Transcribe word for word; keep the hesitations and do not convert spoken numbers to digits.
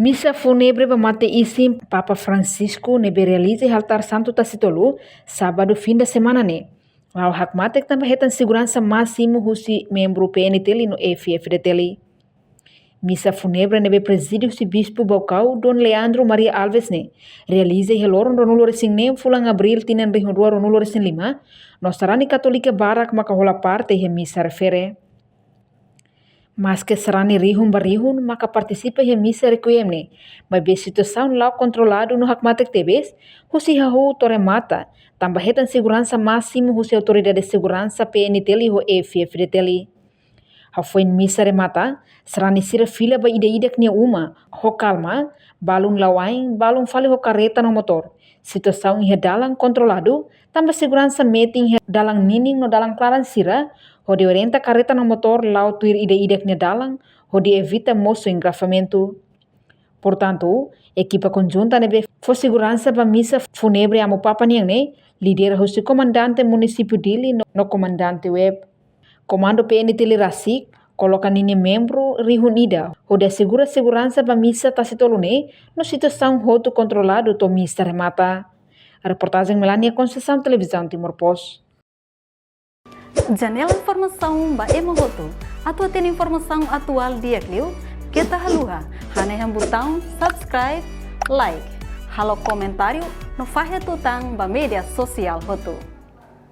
Misa fúnebre ba mate-isin Papa Francisco ne'ebé realiza iha altár santu Tasitolu, sábadu fim de semana ne'e, la'o hakmatek tanba hetan seguransa másimu husi membru P N T L no F F D T L. Misa fúnebre ne'ebé prezide husi Bispu Baucau, Dom Leandro Maria Alves ne'e, realiza iha loron ruanulu-resin-neen fulan Abríl tinan rihun rua ruanulu-resin-lima, no sarani katólika barak maka hola parte iha misa refere. Maske sarani rihun ba rihun maka partisipa iha misa requiem ne'e, maibé situasaun la'o kontroladu no hakmatek tebes, husi hahú to'o remata, tanba hetan seguransa másimu husi autoridade seguransa P N T L ho F F D T L. Hafoin misa remata, sarani sira fila ba ida-idak nia uma, ho kalma, balun la'o ain, balun fali ho karreta no motór. Situasaun iha dalan kontroladu, tanba seguransa metin iha dalan ninin no dalan klaran sira, hodi orienta karreta no motór la'o tuir ida-idak nia dalan, hodi evita mosu engarrafamentu. Portantu, ekipa konjunta ne'ebé fó seguransa ba misa fúnebre Amu Papa nian ne'e, lidera husi Komandante Munisípiu Dili no, no Komandante Web. Komandu P N T L rasik koloka ninia membru rihun ida, hodi asegura seguransa ba misa Tasitolu ne'e, no situasaun hotu kontroladu to'o misa remata. Reportajen Melania Conceição, Televizaun Timor Post. Janela informasaun ba ema hotu. Atu hatene informasaun atuál di'ak liu, keta haluha hanehan butaun subscribe, like, halo komentáriu, no fahe tutan ba média sosiál hotu.